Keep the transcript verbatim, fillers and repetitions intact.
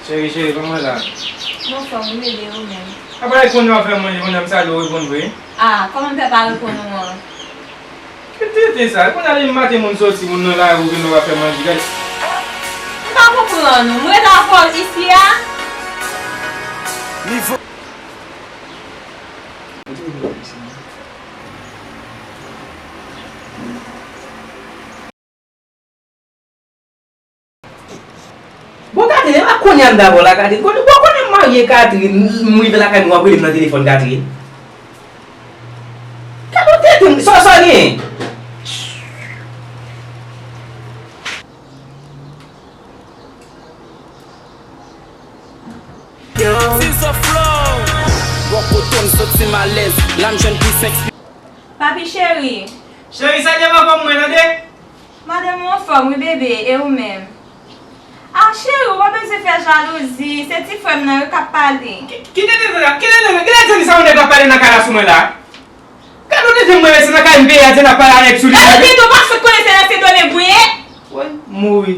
Cheri, cheri, kòman w la? Mwen anfòm wi bebe, ou menm? Apa e konn w ap fè manje, konn w ap salye w reponn vre? Ah, kòman m fè pa reponn ou an? Ki tenten sa? Konn ale maten moun soti, moun nan lari ou vin ou ap fè manje, gade. M pa konprann ou. M ret avè w isi a? Nivo. Bon, Catherine, e pa kounye a m dabò la, Catherine. Konnen, bon, konnen m marye, Catherine, m rive lakay nou, w ap rele m nan telefòn, Catherine. Gade yon tenten, sa, sa w genyen? Yo. Tizo Flow. Bon, kote m soti m alèz. La m jwenn plis. Papi cheri. Cheri, salye manman mwen, tande? Madanm ou anfòm wi bebe, e ou menm? Ah cheri, ou pa bezwen fè jalouzi, se ti frè m nan wi k ap pale. Ki, ki tenten sa? Ki tenten sa? Ki tenten sa yon nèg ap pale nan kay la sou mwen la? Gade yon tenten mwen, se nan kay m peye a, se n ap pale a nèg sou li. Gade tenten, ou pa sot konnen se nan Sendomeng ou ye? Woy, mouri.